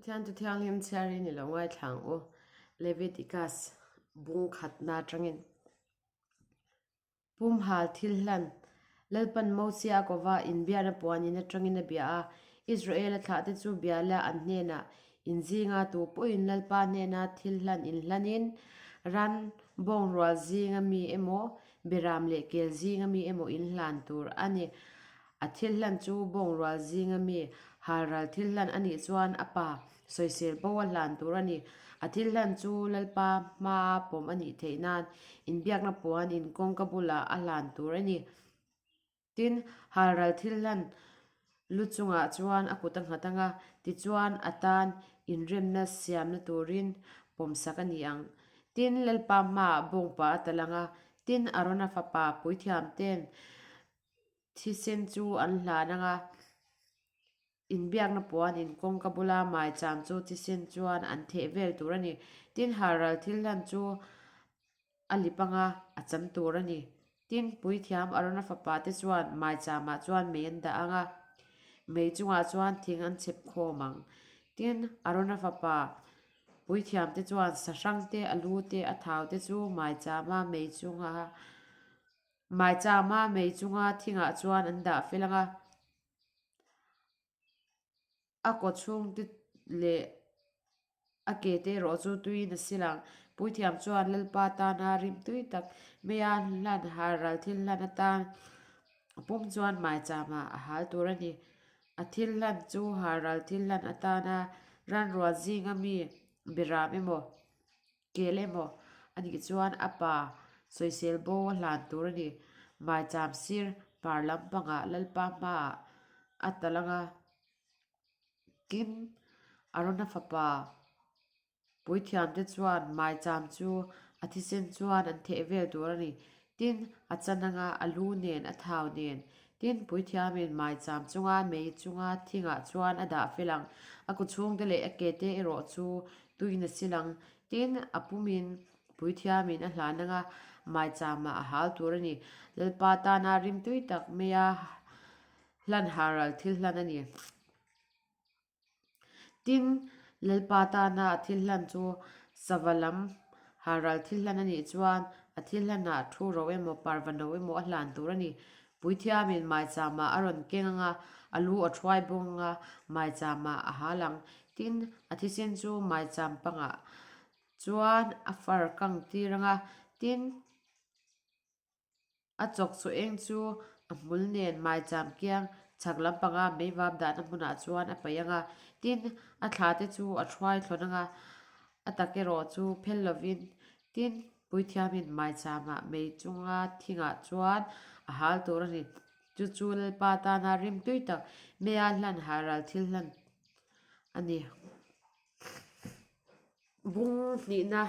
Pathian Thu Thianghlim chhiarin i lo ngaithla ang u, Leviticus bung khatna atangin. Pumhal thil hlan, Lalpan Mosia a kova inbiakna puanin atangin a bia a, Israela thlahte chu bia la an hnenah, In zinga tu pawhin Lalpa hnena thil hlan inhlanin, ran bawngrual zinga mi emaw, beram leh kel zinga mi emaw inhlan tur a ni. A thil hlan chu bawngrual zinga mi halral thil hlan a nih chuan a pa sawisel bo a hlan tur a ni. A thil hlan chu Lalpa hmaa pawm a nih theih nan inbiakna puan in kawngka bulah a hlan tur a ni. Tin, halral thil hlan lu chungah chuan a kut a nghat ang a, tichuan a tan inremna siamna turin pawmsak a ni ang. Tin, Lalpa hmaah bawngpa a tal ang a, tin, Arona fapa puithiamte'n Thisen chu an hlan ang a, inbiakna puan in kawngka bula maicham chu thisen chuan an theh vel tur a ni. Tin, halral thil hlan chu a lip ang a, a cham tur a ni. Tin, puithiam Arona fapa te chuan maichamah chuan mei an dah ang a, mei chungah chuan thing an chhep khawm ang. Tin, Arona fapa puithiam te chuan sahrang te, a lu te, a thau te chu maichama mei chunga Maichama mei chunga thingah chuan an dah fel ang a, a kaw chhungte leh a ke te erawh chu tuiin a sil ang. Puithiam chuan Lalpa tana rim tui tak meia hlan halral thil hlan atan a pum chuan maichama a hal tur a ni. A thil hlan chu halral thil hlan atana ranrual zinga mi beram emaw Kel emaw a nih chuan a pa sawisel bo a hlan tur a ni. Maicham sir hmar lampangah Lalpa hmaah a tal ang a, tin Arona fapa puithiamte chuan maicham chu a thisen chuan an theh vel tur a ni. Tin, a chan anga a lu nen a thau nen Tin, puithiamin maicham chunga mei chunga thingah chuan a dah fel ang. A kuchhungte leh a kete erawh chu tuin a sil ang. Tin, a pumin puithiamin a hlan anga maichamah a hal tur a ni. Lalpa tana rimtui tak meia hlan haral thil hlan a ni. Tin, Lalpa tana a thil hlan chu sava lam halral thil hlan a nih chuan a thil hlanah thu ro emaw parva no emaw a hlan tur a ni. Puithiamin maichama a rawn keng ang a, a lu a thuai bawng ang a, maichama a hal ang. Tin, a thisen chu maicham pangah chuan a far kang tir ang a, tin, A chawk chu eng chu a hmul nen maicham kiang chhak lampanga meivap dahna hmunah chuan a paih ang a, tin, a thla te chu a thuai thlawn ang a, a tak erawh chu phel lovin, tin, puithiamin maichamah mei chunga thingah chuan a hal tur a ni. Chu chu Lalpa tana rimtui tak meia hlan halral thil hlan a ni. Bung hnihna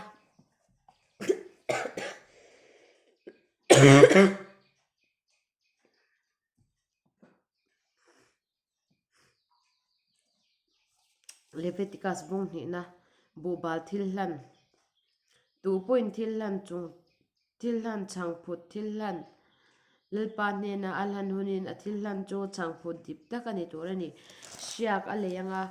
Leviticus bung hnihna buhbal thil hlan duh pawhin thil hlan chung thil hlan chhangphut thil hlan Lalpa hnena a hlan hunin a thil hlan chu chhangphut dip tak a ni tur a ni hriak a lei anga.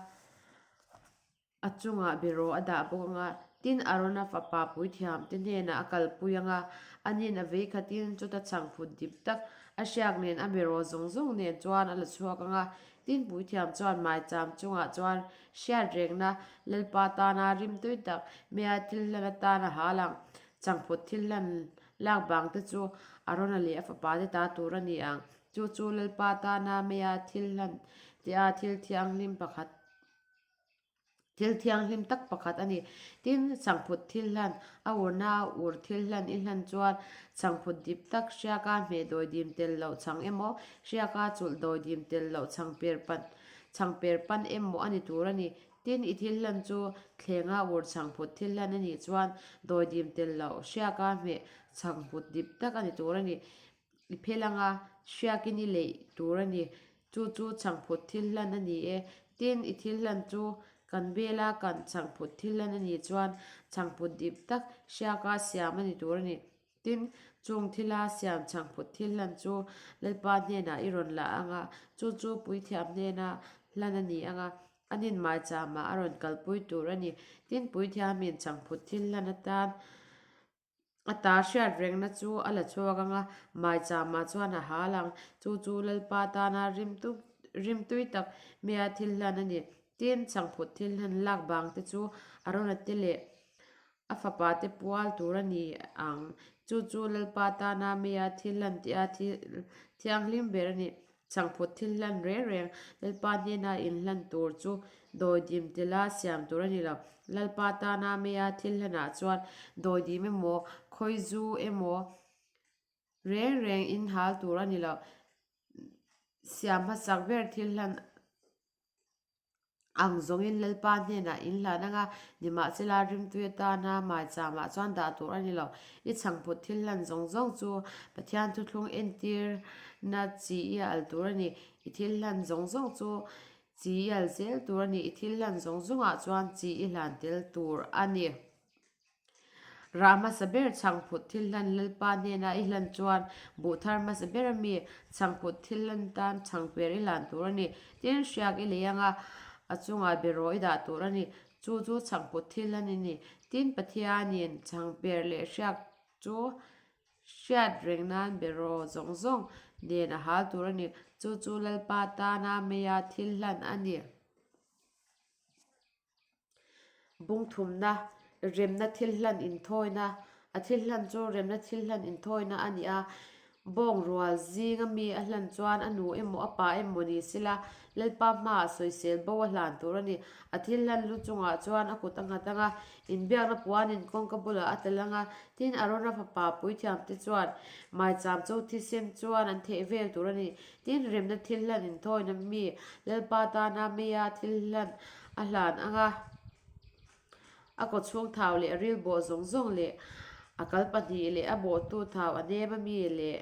A chungah beraw a dah bawk ang a, tin Arona fapa puithiamte hnenah a kalpui ang a, anin a vei khatin chuta chhangphut dip tak a hriak nen a beraw zawng zawng nen chuan a la chhuak ang a, tin puithiam chuan maicham chungah chuan hriat rengna Lalpa tana rimtui tak mea thil hlan atan a hal ang. Chhangphut thil hlan lak bangte chu Arona leh a fapate ta tur a ni ang. Chu chu Lalpa tana mea thil hlan tia thil thianghlim pakhat Thil thianghlim tak pakhat a ni. Tin, chhangphut thil hlan, a urna a ur thil hlan i hlan chuan chhangphut dip tak hriaka hmeh dawidim tel loh chhang emaw, hriaka chulh dawidim tel loh chhang per pan, chhang per pan emaw a ni tur a ni. Tin, i thil hlan chu thlenga ur chhangphut thil hlan a nih chuan dawidim tel loh hriaka hmeh chhangphut dip tak a ni tur a ni. I phel anga hriakin i leih tur a ni. Chu chu chhangphut thil hlan a ni e. Tin, i thil hlan chu kan bela kan chhangphut thil hlan a nih chuan chhangphut dip tak hriaka siam a ni tur a ni. Tin, chung thila siam chhangphut thil hlan chu Lalpa hnenah i rawn la anga, chu chu puithiam hnena hlan a ni anga. An inmaicham ah a rawn kalpui tur a ni. Tin, puithiamin chhangphut thil hlan atan a ta hriat rengna chu a la chhuak ang a, maicham ah chuan a hal ang. Chu chu Lalpa tana rimtui tak maia thil hlan a ni. Tin, chhangphut thil hlan lak bang te chu a rawn a ti leh. A fapa te pual tur a ni ang. Chu chu Lalpa tana meia thil hlan tih a thil thianghlim ber a ni. Chhangphut thil hlan reng reng Lalpa hnena inhlan tur chu dawidim tila siam tur a ni lo. Lalpa tana meia thil hlanah chuan dawidim emaw, khawizu emaw reng reng inhal tur a ni lo. Siam hmasak ber thil hlan Ang zawngin Lalpa hnenah in hlan anga, nimahsela rimtui atana maicham-ah chuan dah tur a ni lo. I chhangphut thil hlan zawng zawng chu Pathian thuthlung entirna chi i al tur a ni. I thil hlan zawng zawng chu chi i al zel tur a ni. I thil hlan zawng zawngah chuan chi i hlan tel tur a ni. Rah hmasa ber chhangphut thil hlan Lalpa hnena i hlan chuan buh thar hmasa ber a mi chhangphut thil hlan tan chhangper i hlan tur a ni. Tin, hriak i lei anga a chungah beraw i dah tur a ni. Chu chu chhangphut thil hlan i ni. Tin, Pathianin chhangper leh hriak chu hriat reng nan beraw zawng zawng nen a hal tur a ni. Chu chu Lalpa tana meia thil hlan a ni. Bungthumna, remna thil hlan inthawina, a thil hlan chu remna thil hlan inthawina a ni a, bawng rual zinga mi a hlan chuan a nu emaw a pa emaw ni sila Lalpa hmaah sawisel bo a hlan tur a ni. A thil hlan lu chungah chuan a kut a nghat ang a, inbiakna puanin kawngka bulah a tel ang a, tin Arona fapa puithiamte chuan maicham cho thisen chuan an theh vel tur a ni. Tin, remna thil hlan inthawina mi Lalpa tana meia thil hlan a hlan ang a, a kawchhung thau leh a ril bawh zawng zawng leh a kal pahnih leh a bawhtu thau a nem a mi leh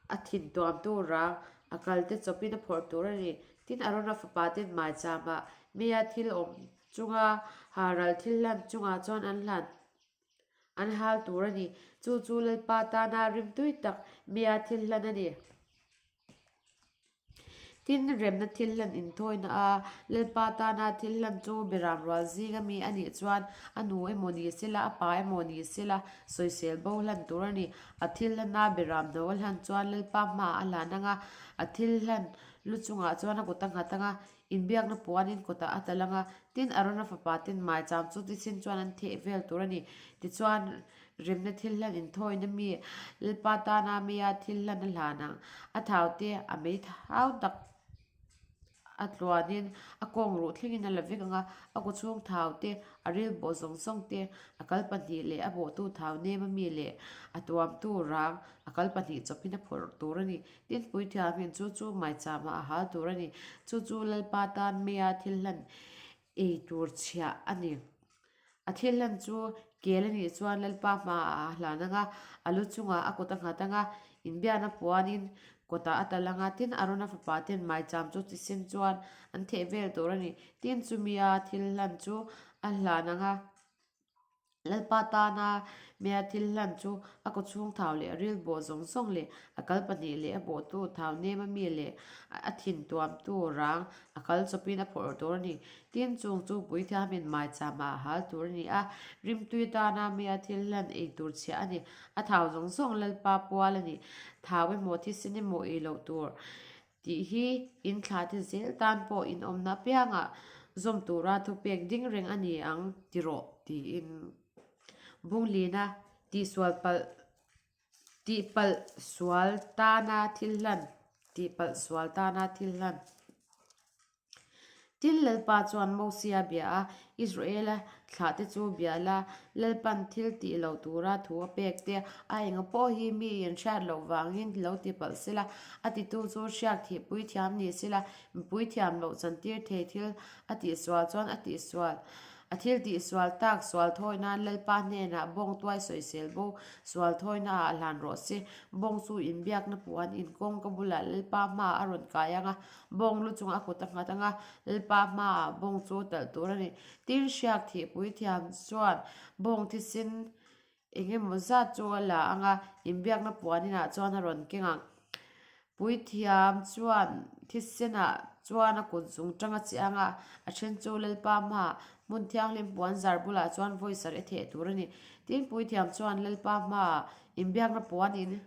a thin tuamtu rang a kalte chawpin a phawrh tur a ni. Tin, Arona fapa ten maichama meia thil awm chunga haral thil hlan chungah chuan an hlan. An hal tur a ni. Chu chu Lalpa tana rimtui tak mia thil hlan a ni. Tin, remna thil hlan inthawina a, Lalpa tana thil hlan chu Beram rual zinga mi a nih chuan a nu emaw ni sela, a pa emaw ni sela, sawisel bo hlan tur a ni. A thil hlana Beram no a hlan chuan Lalpa hmaah a hlan ang a, a thil hlan lu chungah chuan a kut a nghat ang a, Inbiakna puanin kawtah a tal ang a, tin Arona fapa ten maicham chu tichhin chuan an theh vel tur a ni. Tichuan, remna thil hlan inthawina mi Lalpa tana meia thil hlan a hlan ang. A thau te a mei thau tak a tluanin a kawng ruh thlengin a la vek ang a, a kawchhung thau te, a ril bawh zawng zawng te, a kal pahnih leh a bawhtu thau nem a mi leh a tuamtu rang a kal pahnih chawpin a phawrh tur a ni. Tin, puithiamin chu chu maichama a hal tur a ni. Chu chu Lalpa tan meia thil hlan ei tur chhiah a ni. A thil hlan chu kel a nih chuan Lalpa hmaah a hlan ang a, a lu chungah a kut a nghat ang a, inbiakna puanin kawtah a tal ang a. Tin, Arona fapa ten maicham chu tisen chuan an theh vel tur a ni. Tin, chumia thil hlan chu a hlan ang a. Lalpa tana mea thil hlan chu a kawchhung thau leh a ril bawh zawng zawng leh a kal pahnih leh a bawhtu thau nem a mi leh a thin tuamtu rang a kal chawpin a phawrh tur a ni. Tin, chung chu puithiamin maichama a hal tur a ni a, rimtui tana mea thil hlan ei tur chhiah a ni. A thau zawng zawng Lalpa pual a ni. Thau emaw thisen emaw ei loh tur Tih hi in thlahte zel tan pawh in awmna apiangah zawm tura thupek ding reng a ni ang ti rawh tiin Bunglina tihsual palh tihpalh sual tana thil hlan tihpalh sual tana thil hlan. Tin, Lalpa chuan Mosia bia a, Israela thlahte chu bia la, Lalpan thil tih loh tura thu a pek te, a enga pawh hi mi in hriat loh vangin lo ti palh sela, a titu chu hriak thih puithiam ni sela, mipui thiam loh chantir thei thil a tihsual chuan a tihsual. A thil tih sual tak sual thawi nan Lalpa hnenah bawng tuai sawisel bo sual thawina ah hlan rawh se. Bawng chu inbiakna puan in kawngka bulah Lalpa hmaah a rawn kai ang a, bawng lu chungah a kut a nghat ang a, Lalpa hmaah bawng chu talh tur a ni. Tin, hriak thihpui thiam chuan bawng thisen eng emaw zat chu a la ang a, inbiakna puan inah chuan a rawn keng ang. Puithiam chuan thisenah. chuan a kut zung tang a chiang a, a then chu Lalpa hmaah hmun thianghlim puan zar bulah chuan vawi sarih a theh tur a ni. Tin, puithiam chuan Lalpa hmaah inbiakna puanin.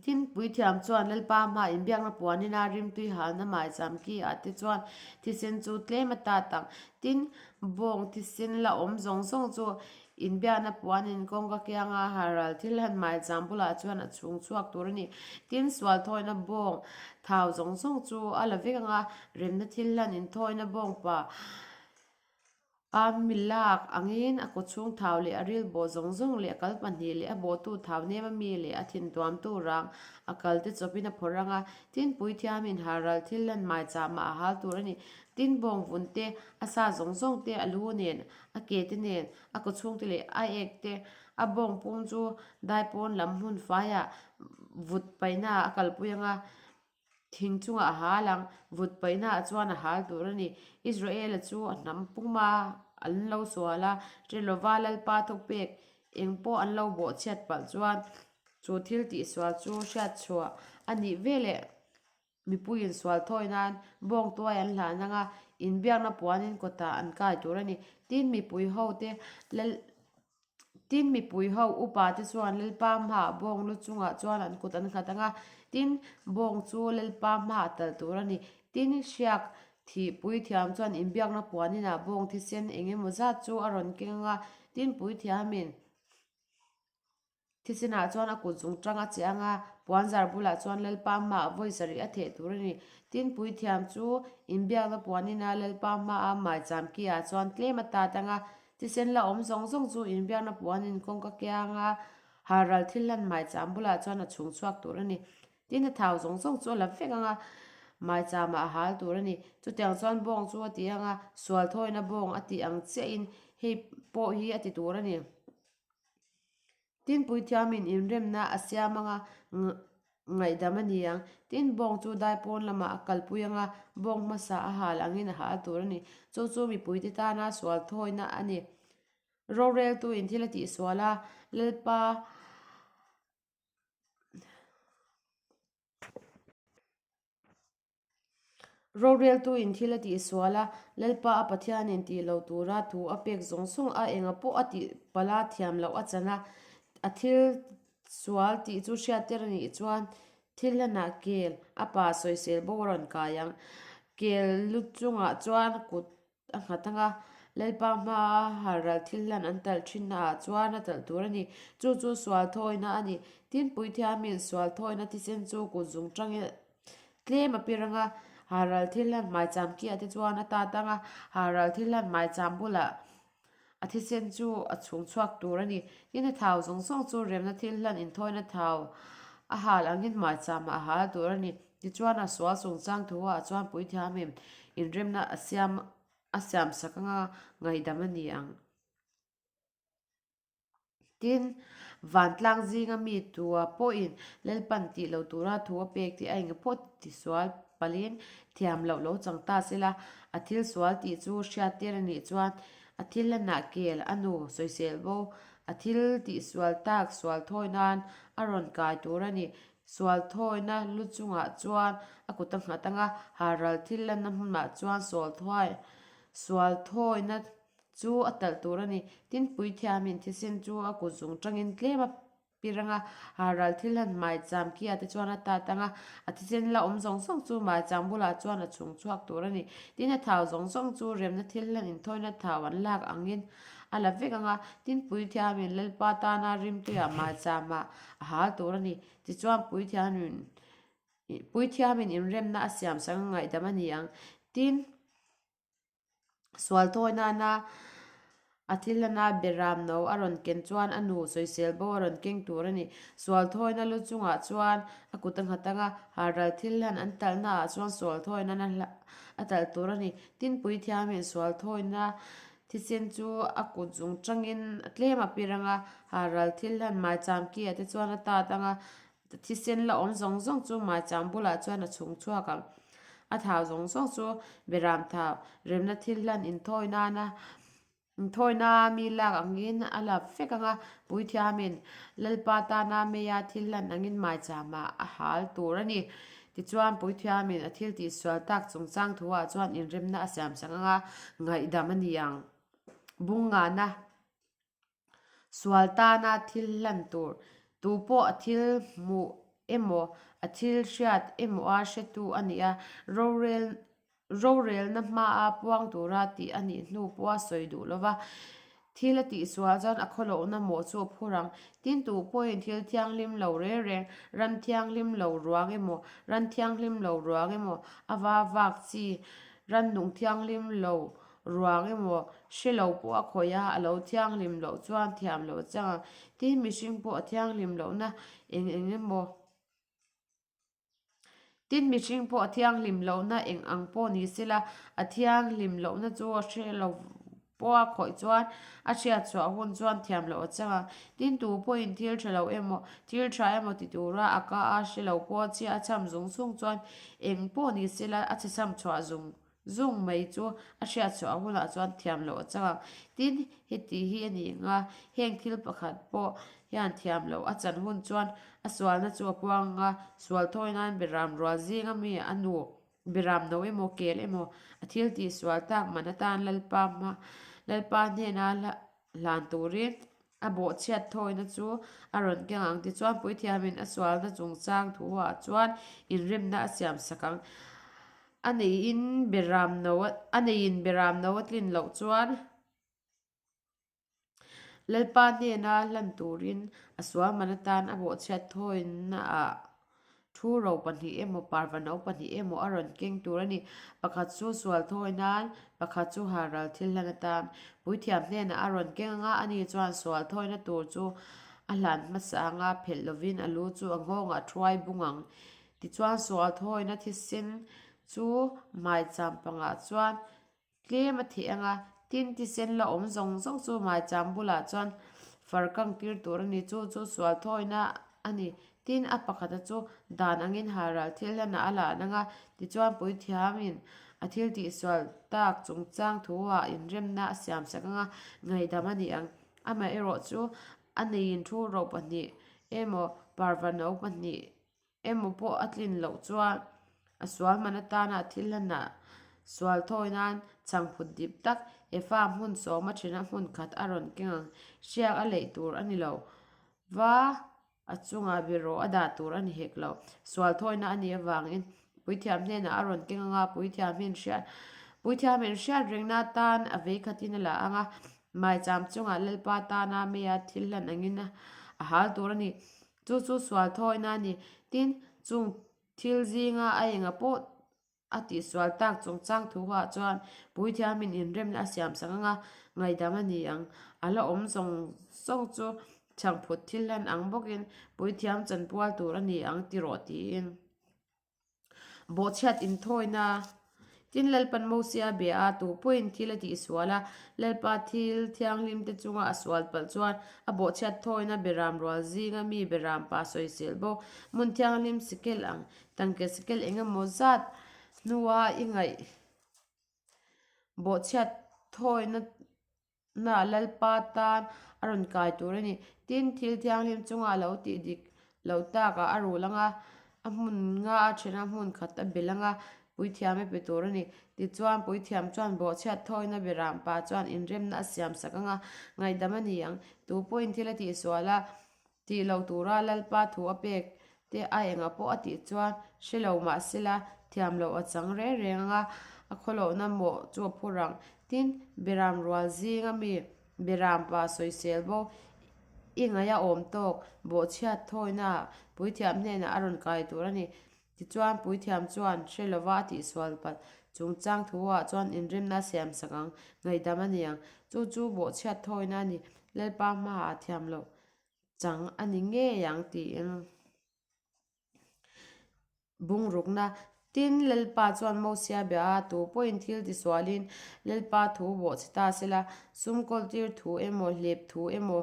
Tin, puithiam chuan Lalpa hma inbiakna puanina rimtui halna maicham ki ah te chuan thisen chu tlem a tat ang. Tin, bawng thisen la awm zawng zawng chu inbiakna puanin kawngka kianga halral thil han maicham bulah chuan a chhung chhuak tur a ni. Tin, sual thawina bawng thau zawng zawng chu a la vek ang a, remna thil hlan inthawina bawng pa A mi lak angin a kawchhung thau leh a ril bawh zawng zawng leh a kal pahnih leh a bawhtu thau nem a mi leh a thin tuamtu rang a kal te chawpin a phawrh ang a, tin puithiamin halral thil lan maichahmah a hal tur a ni. Tin bawng vun te, a sa zawng zawng te, a lu nen, a ke te nen, a kawchhung te leh a ek te, a bawng pum chu daipawn lam hmun faiah vut paihnaah a kalpui ang a. Thing chungah a hal ang, vut paihnaah chuan a hal tur a ni. Israela chu a hnam puma an lo sual a, Ṭelova Lalpa thawkpek eng pawh an lo bawhchhiat palh chuan chu thil tihsual chu hriatchhuah a nih veleh mipuiin sual thawi nan bawngtuai an hlan ang a, inbiakna puanin kawtah an kai tur a ni. Tin, mipui hote Lal. Tin, mipui ho upa te chuan Lalpa hmaah bawng lu chungah chuan an kut an nghat ang a, tin, bawng chu Lalpa hmaah talh tur a ni. Tin, hriak thih puithiam chuan inbiakna puan inah bawng thisen eng emaw zat chu a rawn keng ang a, tin, puithiamin thisenah chuan a kut zung tang a che ang a, puanzar bulah chuan Lalpa hmaah vawi sarih a theh tur a ni. Tin, puithiam chu inbiakna puan inah Lalpa hmaah maicham ki-ah chuan tlem a tat ang a, Thisen la awm zawng zawng chu inbiakna puanin kawngka kianga halral thil hlan maicham bulah chuan a chhung chhuak tur a ni. Tin, a thau zawng zawng chu a la vek ang a, maichamah a hal tur a ni. Chutiang chuan bawng chu a ti ang a, sual thawina bawng a tih ang chiahin hei pawh hi a ti tur a ni. Tin, puithiamin inremna a siam anga ngaihdam a ni ang. Tin, bawng chu daipawn lamah a kalpui anga bawng hmasa a hal angin a hal tur a ni. Chu chu mipuite tana sual thawina a ni. Roreltuin thil a tihsual a, Lalpa. Roreltuin thil a tihsual a, Lalpa a Pathianin tih loh tura thu a pek zawng zawng a, enga pawh a tih palh a, thiam loh a chan a, a thil sual tih chu hriattir a nih chuan thil hlanah kel a pa sawisel bo a rawn kai ang. Kel lu chungah chuan kut A nghat anga Lalpa hmaa halral thil hlan an talh thinnaah chuan a talh tur a ni. Chu chu sual thawina a ni. Tin, puithiamin sual thawina thisen chu kut zung tangin tlem a pir anga halral thil hlan hmaicham kiah te chuan a tat anga halral thil hlan hmaicham bulah a thisen chu a chhung chhuak tur a ni. Tin, a thau zawng zawng chu remna thil hlan inthawina thau a hal angin hmaichamah a hal tur a ni. Tichuan a sual chungchang thuah chuan puithiamin inremna a siam a siamsak anga ngaihdam a ni ang. Tin, vantlang zinga mi tua pawhin Lalpan tih lo tura thu a pek tih a engpawh tisual palhin thiam loh lo chang ta sela, a thil sual tih chu hriattir a nih chuan a thil hlanah kel a nu sawisel bo, a thil tihsual tak sual thawi nan a rawn kai tur a ni. Sual thawina lu chungah chuan a kut a nghat ang a, halral thil lanna hmunah chuan sual thawina chu a talh tur a ni. Tin, puithiamin thisen chu a kut zung tangin tlem a pir ang a, halral thil han maicham kia te chuan a tat ang a, a thisen la awm zawng zawng chu maicham bulah chuan a chhung chhuak tur a ni. Tin, a thau zawng zawng chu remna thil hlan inthawina thau an lak angin a la vek ang a, tin, puithiamin Lalpa tana rimtuiah maichamah a hal tur a ni. Tichuan, puithiamin puithiamin inremna a siam sak a ngaihdam a ni ang. Tin, sual thawi nana a thil hlana beram no a rawn ken chuan a nu sawisel bo a rawn keng tur a ni. Sual thawina lu chungah chuan a kut a nghat ang a, halral thil hlan an talhnaah chuan sual thawina a talh tur a ni. Tin, puithiamin sual thawina Thisen chu a kut zung tangin a tlem a pir ang a, halral thil hlan maicham ki ah te chuan a tat ang a, thisen la awm zawng zawng chu maicham bulah chuan a chhung chhuak ang. A thau zawng zawng chu beram thau, remna thil hlan inthawi nana. Thawina mi lak angin a lap vek ang a, Puithiamin Lalpa tana meia thil hlan angin maichama a hal tur a ni. Tichuan, Puithiamin a thil tihsual tak chungchang thuah chuan inremna a siamsak ang a, ngaihdam a ni ang. Bungngana Sual tana thil hlan tur, tupawh a thil hmuh emaw, a thil hriat emaw a hretu a nih a, rorel Rorelna hmaa puang tura tih a nih hnu pawha sawi duh lova, thil a tihsual chuan a khawlohna mawh chu a phur ang. Tin, tu pawhin thil thianghlim lo reng reng, ran thianghlim lo ruang emaw, ran thianghlim lo ruang emaw, a va vak chi, ran nung thianghlim lo ruang emaw hre lo pawh a khawih a, a lo thianghlim loh chuan thiam loh a chang ang. Tin, mihring pawh a thianghlim lohna eng eng emaw. Tin, mihring pawh a thianghlim lohna eng ang pawh ni sela, a thianghlim lohna chu a hre lo pawh a khawih chuan a hriat chhuah hun chuan thiam loh a chang a. Tin, tu pawhin thil tha lo emaw, thil tha emaw ti tura a ka a hre lo pawh a chhia a cham zung zung chuan eng pawh ni sela a chhecham chhuah zung Zung mai chu a hriat chhuah hunah chuan thiam loh a chang ang. Tin, heti hi a ni ang a, heng thil pakhat pawh hian thiam loh a chan hun chuan a sualna chu a puang ang a, sual thawi nan beram rual zinga mi a nu beram no emaw kel emaw a thil tih sual tak man atan Lalpa hma Lalpa hnena hlan turin a bawhchhiat thawina chu a rawn keng ang. Tichuan, Puithiamin a sualna chungchang thuah chuan inremna a siam sak ang. A neiin beram no a neiin beram no a tlin loh chuan Lalpa hnena hlan turin a sual man atan a bawhchhiat thawinaah Thu ro pahnih emaw, parva no pahnih emaw a rawn keng tur a ni. Pakhat chu sual thawi nan, pakhat chu halral thil hlan atan. Puithiam hnenah a rawn keng anga ani chuan sual thawina tur chu a hlan hmasa anga phelh lovin a lu chu a nghawngah thuai bung ang. Tichuan sual thawina thisen chu maicham pangah chuan Tlem a theh ang a, tin thisen la awm zawng zawng chu maicham bulah chuan far kang tir tur a ni. Chu chu sual thawina a ni. Tin, a pakhata chu dan angin halral thil hlanah a lan ang a, tichuan puithiamin a thil tihsual tak chungchang thuah inremna a siamsak ang a, ngaihdam a ni ang. Amaherawhchu, a neiin thu ro pahnih emaw parva no pahnih Emaw pawh a tlin loh chuan a sual man atana a thil hlanah sual thawi nan chhangphut dip tak Efa hmun sawma thina hmun khat a rawn keng ang. Hriak a leih tur a ni lo va, a chungah biraw a dah tur a ni hek lo. Sual thawina a nih avangin Puithiam hnenah a rawn keng ang a, Puithiam hriat Puithiamin hriat rengna atan a vei khatin a la ang a, maicham chungah Lalpa tana meia thil hlan angin a hal tur a ni. Chu chu sual thawina a ni. Tin, chung thil zinga a enga pawh a tihsual tak chungchang thuah chuan Puithiamin inremna a siam sak ang a, ngaihdam a ni ang. A la awm zawng zawng chu chhangphut thil hlan ang bawkin Puithiam chanpual tur a ni ang ti rawh tiin. Bawhchhiat inthawina Tin, Lalpan Mosia a bia a, tu pawhin thil a tihsual a, Lalpa thil thianghlimte chunga a sual palh chuan a bawhchhiat thawina beram rual zinga mi beram pa sawisel bawk. Hmun thianghlim sikel ang tangke sikel eng emaw zat hnua i ngaih bawhchhiat thawina Na Lalpa tan a rawn kai tur a ni. Tin, thil thianghlim chunga a lo tih dik loh takah a rul ang a, a hmun nga a then a, hmun khat a bel ang a, puithiam a pe tur a ni. Tichuan, puithiam chuan bawhchhiat thawina beram pa chuan inremna a siamsak ang a, ngaihdam a ni ang. Tu pawhin thil a tihsual a, Tih lo tura Lalpa thu a pek te a enga pawh a tih chuan hre lo mah sela thiam loh a chang reng reng ang a, a khawlohna mawh chu a phur ang. Tin, Beram rual zinga mi Beram pa sawisel bo i ngaih a awm tawk bawhchhiat thawina puithiam hnenah a rawn kai tur a ni. Tichuan, puithiam chuan hre lova a tihsual palh chungchang thuah chuan inremna a siamsak ang, ngaihdam a ni ang. Chu chu bawhchhiat thawina a ni. Lalpa hmaah a thiam loh chang a ni ngei ang tiin bungrukna tin Lalpa chuan Mosia bia a, tu pawhin thil tisualin Lalpa thu bawhchhe ta sela, sum kawltir thu emaw, hlep thu emaw,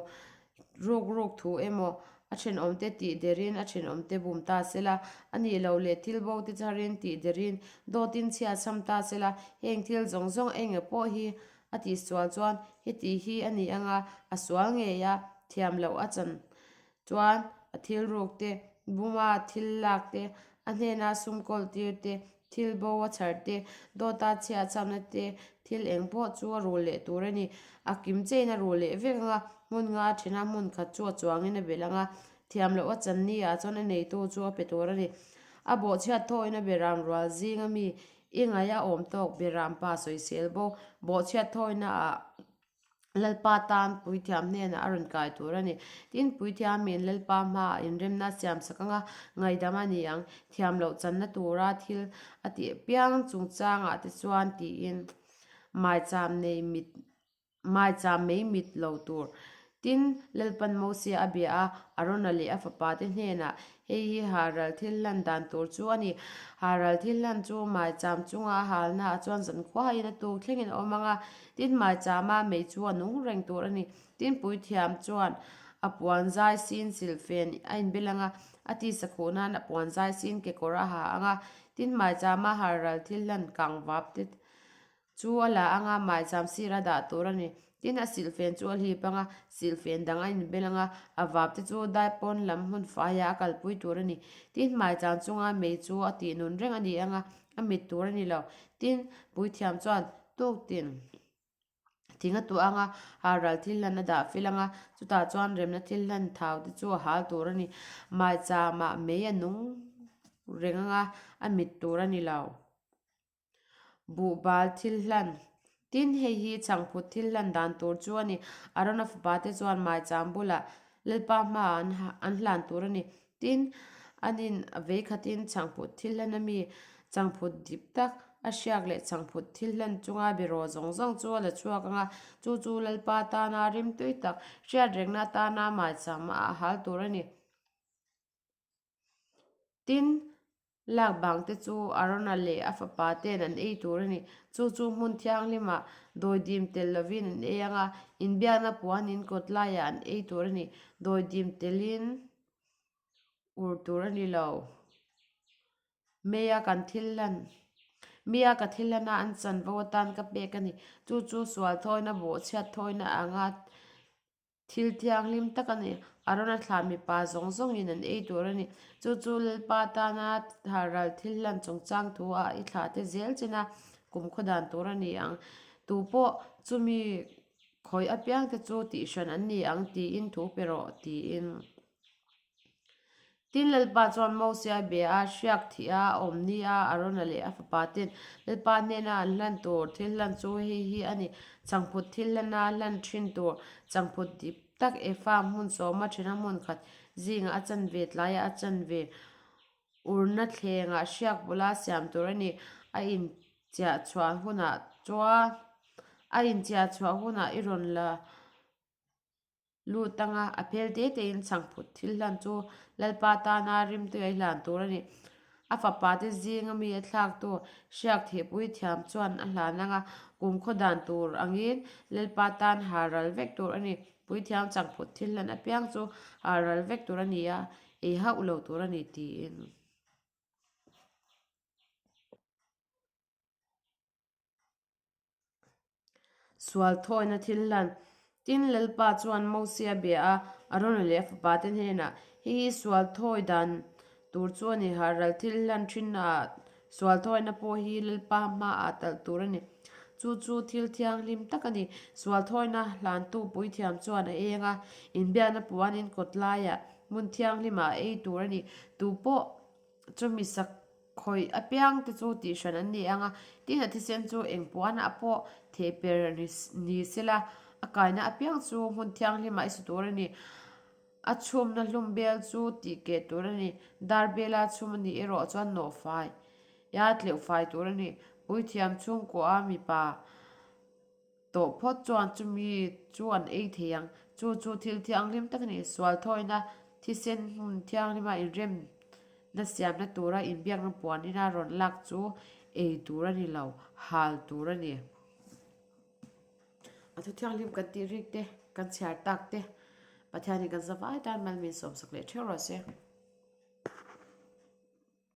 ruk ruk thu emaw, a thenawmte tih derin a thenawmte bum ta sela, a nih loh leh thil bo te charin tih derin dawtin chhia chham ta sela, heng thil zawng zawng eng emaw pawh hi. A tihsual chuan heti hi a ni ang a, a sual ngei a, thiam loh a chan chuan a thil ruk te, buma thil lak te, a hnena sum kawl tir te, thil bo a chhar te, dawta chhia chhamna te, thil eng pawh chu a rul leh tur a ni. A kim chein a rul leh vek ang a, hmun nga a then a, hmun khat chu a chuangin a belh ang a, thiam loh a chan ni ah chuan a neitu chu a pe tur a ni. A bawhchhiat thawhin a beram rual zing a mi i ngaih a awm tawk beram pa sawisel bo bawhchhiat thawina ah Lalpa tan puithiam hnenah a rawn kai tur a ni. Tin, puithiamin Lalpa hmaah inremna a siamsak anga ngaihdam a ni ang. Thiam loh channa tura thil a tih piang chungchangah te chuan tiin maicham nei mit maicham mei mit lo tur. Tin, Lalpan Mosia a bia a, Arona leh a fapate hnenah, Hei hi Haral thil hlan dan tur chu a ni. Haral thil hlan chu maicham chunga a halnaah chuan zankhuain a tuk thlengin a awm ang a, tin maichama mei chu a nung reng tur a ni. Tin, puithiam chuan a puan zai sin silhfen a inbel ang a, a tisa khuh nan a puan zai sin kekawr a ha ang a, tin maichama Haral thil hlan kangvap te Chu a la anga maicham sir a dah tur a ni. Tin, a silhfen chu a hlip anga, silhfen dang a inbel anga, a vap te chu daipawn lam hmun faiah a kalpui tur a ni. Tin, maicham chunga mei chu a tih nun reng a ni anga, a mit tur a ni lo. Tin, puithiam chuan tuktin thing a tuah anga, haral thil hlan a dah fel anga, chutah chuan remna thil hlan thau te chu a hal tur a ni. Maichamah mei a nung reng anga, a mit tur a ni lo. Buhbal thil hlan. Tin, hei hi chhangphut thil hlan dan tur chu a ni. Arona fapa te chuan maicham bulah Lalpa hmaah an an hlan tur a ni. Tin, anin a vei khatin chhangphut thil hlan a mi chhangphut dip tak a hriak leh chhangphut thil hlan chunga beraw zawng zawng chu a la chhuak ang a, chu chu Lalpa tana rimtui tak hriatrengna atana maicham a hal tur a ni. Tin, lak bang te chu Arona leh a fapa ten an ei tur a ni. Chu chu hmun thianghlimah dawidim tel lovin an ei ang a, inbiakna puanin kawt laiah an ei tur a ni. Dawidim telin ur tur a ni lo. Meia kan thil hlan Meia ka thil hlana an chanvo atan ka pek a ni. Chu chu sual thawina bawhchhiat thawina anga Thil thianghlim tak a ni. Arona thlah mipa zawng zawngin an ei tur a ni. Chu chu Lalpa tana thalral thil hlan chungchang thu ah i thlah te zel chin a, kumkhaw dan tur a ni ang. Tu pawh chumi khawih apiang te chu tihhran an ni ang tiin thu pe rawh tiin. Tin, Lalpa chuan Mosia a bia a, hriak thih a, a awm ni a, Arona leh a fapa ten Lalpa hnena an hlan tur thil hlan chu hei hi a ni, Changphut thil hlana hlan thin tur, changphut dip tak Efa hmun sawma thena hmun khat zingah a chanve tlaiah a chanve urna thlengah hriak bula siam tur a ni. A inchiah chhuah hunah chuan a inchiah chhuah hunah i rawn la Lut anga a phel te tein chhangphut thil hlan chu Lalpa tana rimtui a hlan tur a ni. A fapa te zinga mi a thlaktu hriak thihpui thiam chuan a hlan anga kumkhaw dan tur angin Lalpa tan har ral vek tur a ni. Puithiam chhangphut thil hlan apiang chu har ral vek tur a ni a, ei hauh lo tur a ni tiin. Sual thawina thil hlan. Tin, Lalpa chuan Mosia bia a, Arona leh a fapate hnenah, Hei hi sual thawi dan tur chu a ni, Haral thil hlan thinnaah sual thawina pawh hi Lalpa hmaah talh tur a ni. Chu chu thil thianghlim tak a ni. Sual thawina hlantu puithiam chuan a eng a, inbiakna puanin kawt laiah hmun thianghlimah a ei tur a ni. Tu pawh chumi sak Khawih apiang te chu tihhran an ni ang a, tin a thisen chu eng puanah pawh theh per ni sela, a kaina apiang chu hmun thianghlimah i su tur a ni. A chhumna hlum bel chu tih keh tur a ni. Dar bela chhum a nih erawh chuan nawh fai ia tleuh fai tur a ni. Puithiam chhungkua a mipa. Tawh phawt chuan chumi chu an ei thei ang. Chu chu thil thianghlim tak a ni. Sual thawina thisen hmun thianghlima inremna siamna tura inbiakna puan ina rawn lak chu ei tur a ni lo, hal tur a ni. A thu thianghlim kan tih rik te, kan chhiar tak te, Pathianin kan zavai tan mal min sawmsak leh theuh rawh se.